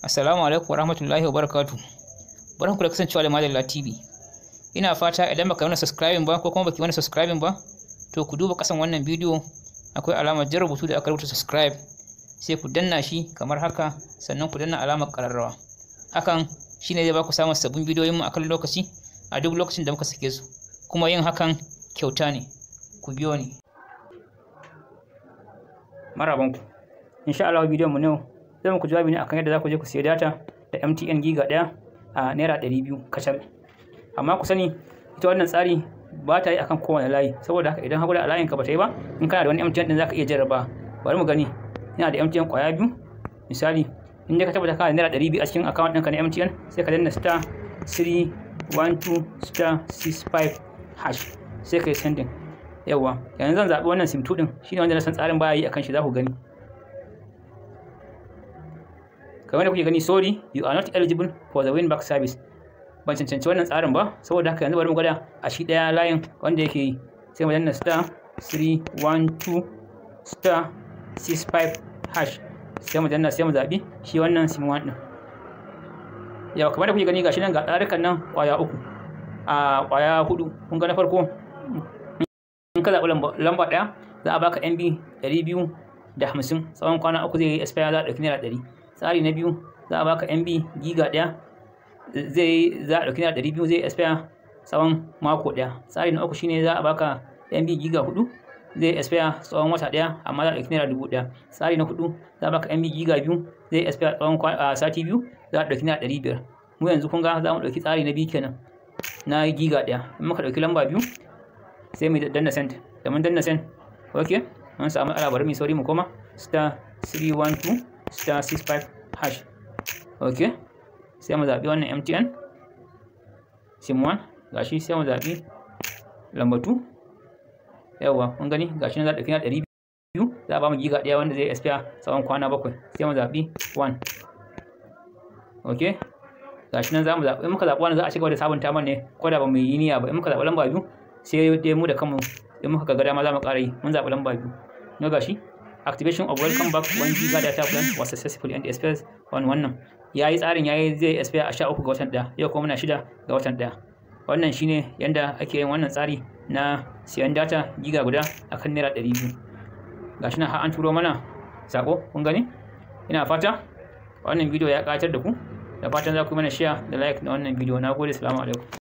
Assalamu alaikum warahmatullahi wabarakatuh. Barkanku da kasancewa da Madalla TV. Ina fata idan baka mana subscribing ba ko kuma baki mana subscribing ba, to ku duba kasan wannan bidiyo, akwai alamar jan rubutu da aka rubuta subscribe, sai ku danna shi kamar haka, sannan ku danna alamar ƙararrawa. Hakan shine zai baku samun sabbin bidiyoyin mu akan lokaci a duk lokacin da muka sake su. Kuma yin hakan kyauta ne. Ku biyo ni. Marabanku. Insha Allah bidiyon mu na yau zai muku jawabi ne akan yadda za ku je ku siya data da MTN giga 1 a naira 200 kacal. Amma ku sani, ita wannan tsari ba ta yi akan kowane layi, saboda haka idan hagu da layin ka ba ta yi ba, in kana da wani MTN din za ka iya jarraba. Bari mu gani, ina da MTN kwaya biyu. Misali, in dai ka tabbata kana da naira 200 a cikin account ɗinka na MTN, sai ka danna *312*65# sai ka yi sending. Yawwa, yanzu zan zaɓi wannan SIM 2 ɗin, shine wanda na san tsarin baya yi akan shi, za ku gani. Kamar da kuke gani, "Sorry, you are not eligible for the win back service." Ban cancanci wannan tsarin ba, saboda haka yanzu bari mu gwada a shi ɗaya layin wanda yake yi. Sai mu danna *312*65#, sai mu danna, sai mu zaɓi shi wannan SIM 1 ɗin. Yau kamar da kuke gani, gashi nan ga tsarukan nan kwaya uku, a kwaya hudu. Kun ga na farko, in ka zaɓi lamba 1, za a baka MB 250 tsawon kwana 3, zai yi expire, za a ɗauki naira 100. Tsari na biyu, za a baka MB giga 1, za a ɗauki naira 200, zai expire tsawon mako 1. Tsari na uku shine za a baka MB giga 4, zai expire tsawon wata 1, amma za a ɗauki naira 1000. Tsari na hudu, za a baka MB giga 2, zai expire tsawon sati 2, za a ɗauki naira 500. Mu yanzu kun ga za mu ɗauki tsari na biyu kenan, na giga 1. In muka ɗauki lamba 2, sai mu danna send. Da mun danna send, ok, mun samu matsala. Bari mu sauri mu koma *312*65#. Ok, sai mu zaɓi wannan MTN SIM 1, gashi, sai mu zaɓi lamba 2. Yawwa, kun gani, gashi nan za a ɗauki na 200, za a ba mu giga 1 wanda zai expire tsawon kwana 7. Sai mu zaɓi 1. Ok, gashi nan za mu zaɓi. In muka zaɓi wannan, za a ci gaba da sabunta mana ne ko da ba mu yi niyya ba. In muka zaɓi lamba 2, sai dai mu da kanmu in muka ga dama za mu ƙara yi. Mun zaɓi lamba 2 na, gashi, "Activation of welcome back 1 giga data plan was successful and expires on." Wannan yayi tsarin yayi, zai expire a 13 ga watan 1, yau kuma muna 6 ga watan 1. Wannan shine yanda ake yin wannan tsari na siyan data giga guda akan naira 200. Gashi nan har an turo mana sako, kun gani. Ina fata wannan bidiyo ya ƙayatar da ku, da fatan za ku yi mana share da like na wannan bidiyo. Na gode, salamu alaikum.